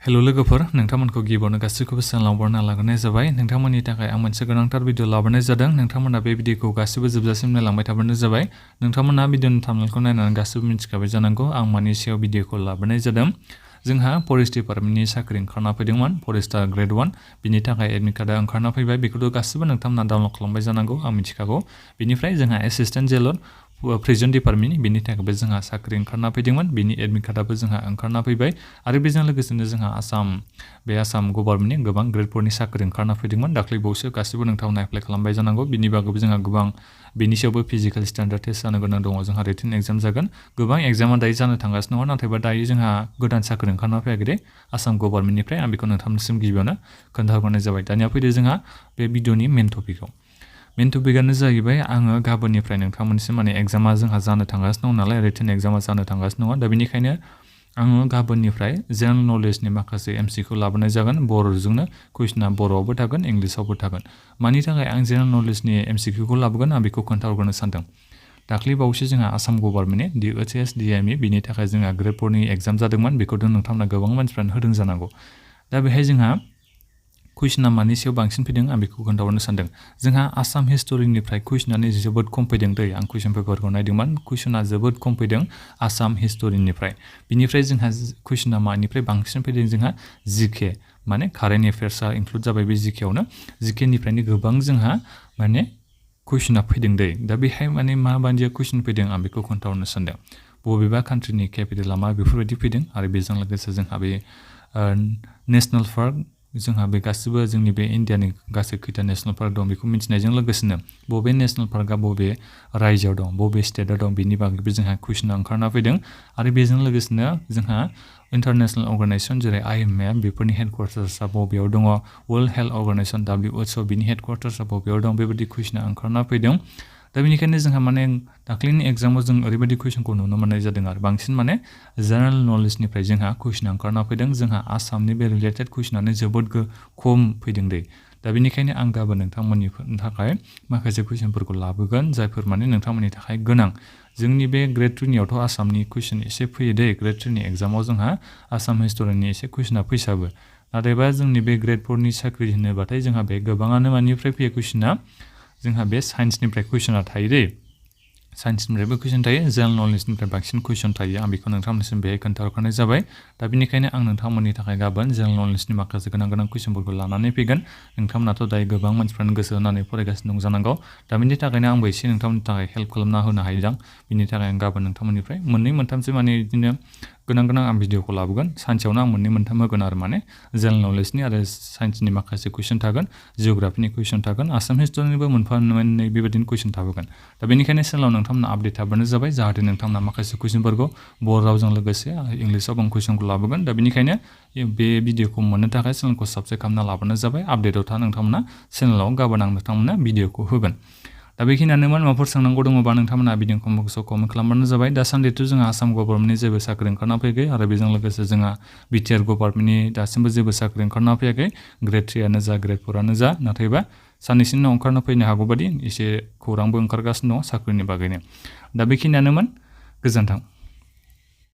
hello लोगोफोर नोंथांमोनखौ गिबियावनो गासैखौबो चेनेलाव बरना लाग्रोनाय जाबाय नोंथांमोननि थाखाय आं मोनसे गोनांथार भिडिअ लाबोनाय जादों नोंथांमोना बे भिडिअखौ गासिबो जोबजासिम नायलांबाय थाबानो जाबाय नोंथांमोना भिडिअनि थाम्बनेलखौ नायनानै गासिबो मिथिखाबाय जानांगौ आं मानि सायाव भिडिअखौ लाबोनाय जादों जोंहा फरेस्ट डिपार्टमेन्टनि साख्रि ओंखारना फैदोंमोन फरेस्टार ग्रेड 1 बिनि थाखाय एडमिट कार्डआ ओंखारना फैबाय बेखौथ' गासिबो नोंथांमोना डाउनलड खालामबाय जानांगौ आं मिथिखागौ बिनिफ्राय जोंहा एसिस्टेन्ट जेलर प्रिजन डिपार्टमेन्टनि बिनि थाखायबो जोंहा साख्रि ओंखारना फैदोंमोन बिनि एडमिट कार्डआबो जोंहा ओंखारना फैबाय आरो बेजों लोगोसेनो जोंहा आसाम गभर्नमेन्टनि गोबां ग्रेड 4 नि साख्रि ओंखारना फैदोंमोन दाख्लैबावसो गासिबो नोंथांमोना एप्लाइ खालामबाय जानांगौ बिनि बागैबो जोंहा गोबां बेनि सायावबो फिजिकेल स्टेन्डार्ड टेस्ट जानो गोनां दङ जोंहा रिटेन एग्जाम जागोन गोबां एग्जामा दायो जानो थांगासिनो दङ नाथायबा दायो जोंहा गोदान साख्रि ओंखारना फैयाखै दे आसाम गभर्नमेन्टनिफ्राय आं बेखौ नोंथांनिसिम गिबियावनो खोन्थाहरनाय जाबाय दानिया फैदो जोंहा बे भिडिअनि मेन टपिकआनो जाहैबाय आङो गाबोननिफ्राय नोंथांमोननिसिम माने एग्जामा जोंहा जानो थांगासिनो दं नालाय रिटेन एग्जामा जानो थांगासिनो दङ दा बेनिखायनो आङो गाबोननिफ्राय जेनेरेल नलेजनि माखासे MCQ लाबोनाय जागोन बर'जोंनो कुइसना बर'आवबो थागोन इंलिसावबो थागोन मानि थाखाय आं जेनेरेल नलेजनि MCQखौ लाबोगोन आं बेखौ खोन्थाहरग्रोनो सानदों दाख्लैबावसो जोंहा आसाम गभर्नमेन्टनि DHS DME बिनि थाखाय जोंहा ग्रेड 4 नि एग्जाम जादोंमोन बेखौथ' नोंथांमोना गोबां मानसिफ्रानो होदों जानांगौ दा बेहाय जोंहा कुइसना मानि सायाव बांसिन फैदों आं बेखौ खोन्थाहरनो सानदों जोंहा आसाम हिस्टरिनिफ्राय कुइसनानो जोबोद खम फैदों दै आं कुइसन पेपारखौ नायदोंमोन कुइसना जोबोद खम फैदों आसाम हिस्टरिनिफ्राय बिनिफ्राय जोंहा कुइसना मानिफ्राय बांसिन फैदों जोंहा जिके माने कारेन्ट एफेयार्सआ इनक्लुड जाबाय बे जिकेआवनो जिकेनिफ्रायनो गोबां जोंहा माने कुइसना फैदों दै दा बेहाय माने माबायदि कुइसन फैदों आं बेखौ खोन्थाहरनो सानदों बबेबा कान्ट्रिनि केपिटेला मा बेफोरबायदि फैदों आरो बेजों लोगोसे जोंहा बे नेशनेल पार्क जोंहा बे गासिबो जोंनि बे इन्डियानि गासै खैथा नेशनेल पार्क दं बेखौ मिथिनायजों लोगोसेनो बबे नेशनेल पार्कआ बबे रायजोआव दं बबे स्टेटआव दं बिनि बागैबो जोंहा कुइसना ओंखारना फैदों आरो बेजों लोगोसेनो जोंहा इन्टारनेशनेल अर्गानाइजेसन जेरै IMF बेफोरनि हेडक्वार्टार्सआ बबेयाव दङ वर्ल्ड हेल्थ अर्गानाइजेसन WHO बिनि हेडक्वार्टार्सआ बबेयाव दं बेबायदि कुइसना ओंखारना फैदों दा बेनिखायनो जोंहा माने दाख्लैनि एग्जामाव जों ओरैबायदि कुइसनखौ नुनो मोननाय जादों आरो बांसिन माने जेनेरेल नलेजनिफ्राय जोंहा कुइसना ओंखारना फैदों जोंहा आसामनि बे रिलेटेड कुइसनानो जोबोद खम फैदों दै दा बेनिखायनो आं गाबोन नोंथांमोननि थाखाय माखासे कुइसनफोरखौ लाबोगोन जायफोर माने नोंथांमोननि थाखाय गोनां जोंनि बे ग्रेड 2 नियावथ' आसामनि कुइसन एसे फैयो दै ग्रेड 3 नि एग्जामाव जोंहा आसाम हिस्टरिनि एसे कुइसना फैसाबो नाथायबा जोंनि बे ग्रेड 4 नि साख्रि होनोबाथाय जोंहा बे गोबाङानो मानिफ्राय फैयो कुइसना जोंहा बे साइन्सनिफ्राय कुइसना थायो दै साइन्सनिफ्रायबो कुइसन थायो जेनेरेल नलेजनिफ्राय बांसिन कुइसन थायो आं बेखौ नोंथांमोननिसिम बेहाय खोन्थाहरखानाय जाबाय दा बेनिखायनो आं नोंथांमोननि थाखाय गाबोन जेनेरेल नलेजनि माखासे गोनां कुइसनफोरखौ लानानै फैगोन नोंथांमोनाथ' दायो गोबां मानसिफ्रानो गोसो होनानै फरायगासिनो दं जानांगौ दा बेनि थाखायनो आंबो एसे नोंथांमोननि थाखाय हेल्प खालामना होनो हायोदां बिनि थाखाय आं गाबोन नोंथांमोननिफ्राय मोननै मोनथामसो माने बिदिनो गोनां आं भिडिअखौ लाबोगोन सानसेयावनो आं मोननै मोनथाम होगोन आरो माने जेनेरेल नलेजनि आरो साइन्सनि माखासे कुइसन थागोन जिअ'ग्राफिनि कुइसन थागोन आसाम हिस्टरिनिबो मोनफा मोननै बेबायदिनो कुइसन थाबोगोन दा बेनिखायनो चेनेलाव नोंथांमोना आपडेट थाबानो जाबाय जाहाथे नोंथांमोना माखासे कुइसनफोरखौ बर' रावजों लोगोसे इंलिसाव आं कुइसनखौ लाबोगोन दा बेनिखायनो बे भिडिअखौ मोननो थाखाय चेनेलखौ साबस्क्राइब खालामना लाबानो जाबाय आपडेटआव था नोंथांमोना चेनेलाव गाबोन आं नोंथांमोना भिडिअखौ होगोन दा बेखिनियानोमोन माबाफोर सोंनांगौ दङबा नोंथांमोना भिडिअखौ कमेन्ट खालामबानो जाबाय दासान्दिथ' जोंहा आसाम गभर्नमेन्टनि जेबो साख्रि ओंखारना फैयाखै आरो बेजों लोगोसे जोंहा बिटिआर गभर्नमेन्टनि दासिमबो जेबो साख्रि ओंखारना फैयाखै ग्रेड 3 आनो जा ग्रेड 4 आनो जा नाथायबा साननैसोनि उनाव ओंखारना फैनो हागौ बादि एसे खौरांबो ओंखारगासिनो दं साख्रिनि बागैनो दा बेखिनियानोमोन गोजोन्थों